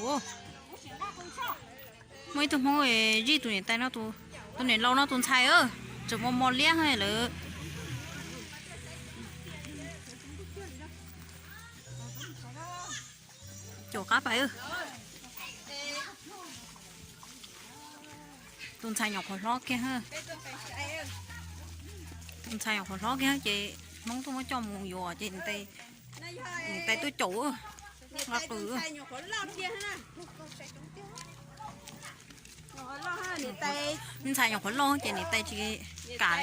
Ua, muaj ib tug Hmoob zij tus niam tais no, tus niam laus no tus ntxhais, tseem mos mos liab lawm. Caum qab pais. Tus ntxhais nyuam qhuav hlob kiag, tus ntxhais nyuam qhuav hlob kiag ces Hmoob tuaj muab coj mus yuav ces niam tais tuaj caum, qw. Ntxhais nyuam qhuav loj ces niam tais tsis kam.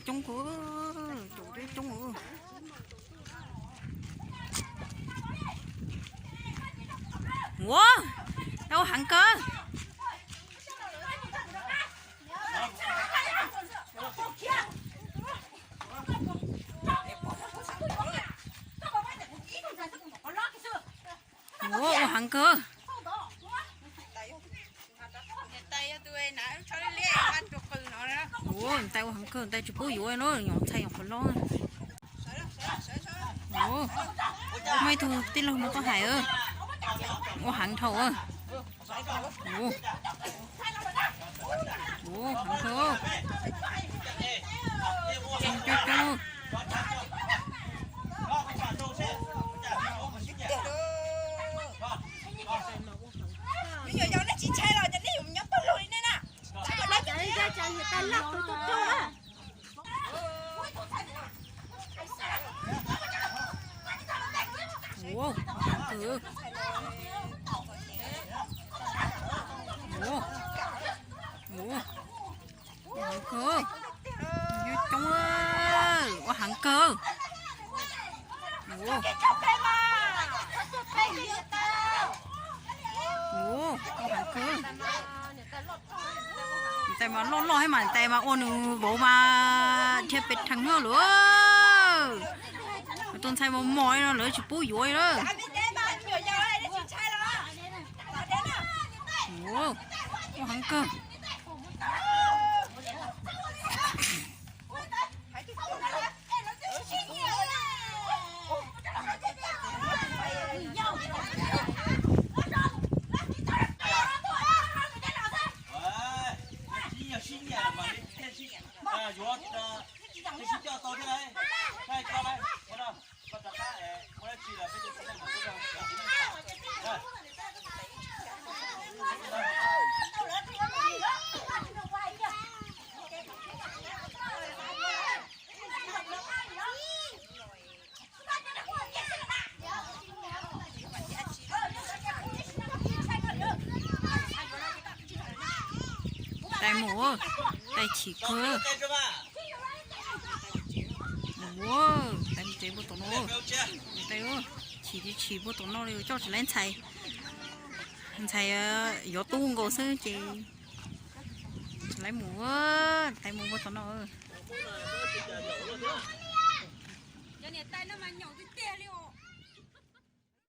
Coob kawg, caum peb coob. Ua, ua heev kawg. Ua, ua heev kawg. Ua, niam tais ua heev kawg, niam tais tsis pub yuav no, nyuam ntxhais nyuam qhuav loj. Ua, muaj ib tug tij laug no tuaj hais, ua heev dhau. Ua, heev kawg. Coob coob coob. Ua, heev kawg. Ua, ua, heev kawg. Coob, ua heev kawg. Ua, ua heev kawg. Niam tais mas loj loj thiab mas niam tais mas ua nws vauv mas dhia pes rhees lawm. Tus ntxhais mos mos no lawv tsis pub yuav li lawm. Ua, ua heev kawg. Tais mus, tais chim kawg. Ua, tais mus tsev puag tom no. Tais chim tsis chim puag tom no li, coj tsis laib ntxhais. Ntxhais yuav tub nkaus xwb ces tsis laib mus, tais mus puag tom no. Cov niam tais no mas nyaum tiag tiag li os.